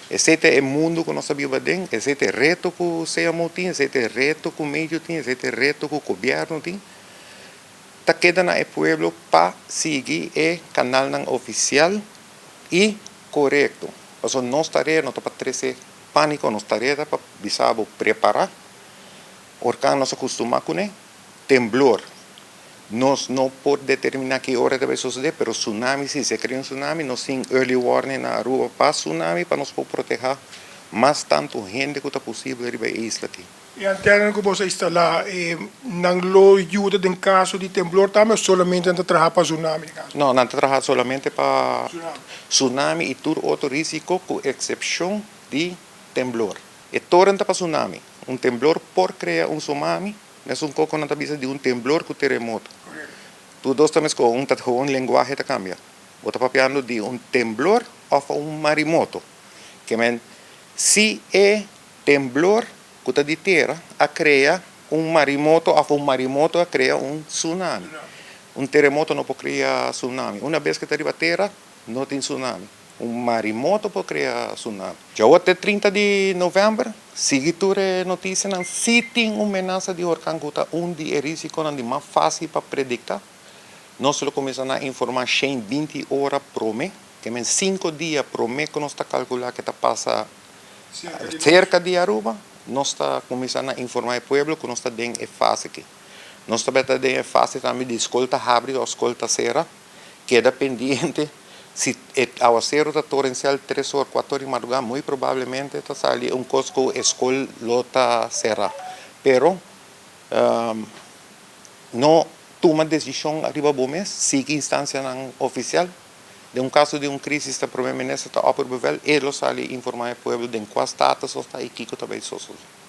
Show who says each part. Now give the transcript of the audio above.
Speaker 1: Esey ta e mundo cu nos ta biba aden, esey ta e reto cu CMO tin, esey ta e reto cu medio tin, esey ta e reto cu gobierno tin. Ta keda na e pueblo pa sigui e canalnan oficial y corecto. Pasobra nos tarea no ta pa trece panico, nos tarea ta pa bisa bo prepara. Orkan nos a custuma cune, temblor nos no por determina ki ora ta bay sosode, pero tsunami si, si a crea un tsunami nos tin early warning na Aruba pa tsunami pa nos por proteha mas tanto hende cu ta posibel riba e isla aki.
Speaker 2: E antenanan cu boso a instala, nan lo yuda den caso di temblor tambe of solamente nan ta traha pa tsunami?
Speaker 1: No, nan ta traha solamente pa tsunami y tur otro risico cu excepcion di temblor. E toren ta pa tsunami. Un temblor por crea un tsunami, mesun coco nan ta bisa di un temblor cu teremoto. Tur dos ta mesco, un ta gewoon lenguahe ta cambia. Bo ta papiando di un temblor of un marimoto. Kemen si e temblor cu ta di tera a crea un marimoto of un marimoto a crea un tsunami. Un teremoto no por crea tsunami. Una bes cu ta riba tera no tin tsunami. Un marimoto por crea tsunami. Djawe te 30 di november, sigui tur e noticianan. Si tin un menasa di horcan cu ta un di e risiconan di mas facil pa predicta, nos lo cuminsa na informa 120 ora prome, ke men 5 dia prome cu nos ta calcula cu ta pasa cerca di Aruba, nos ta cuminsa na informa e pueblo cu nos ta den e fase aki. Nos ta den e fase tambe di scol ta habri of scol ta cera, keda pendiente. Si e awacero ta torrencial 3 or, 4 or di madruga, muy probablemente ta sali un cos cu e scol lo ta cera. Pero no tuma decision ariba bo mes, sigui instancianan oficial. Den un caso di un crisis, e prome minister ta opperbevel, e lo sali informa e pueblo den cua status ta y kico ta bay sosode.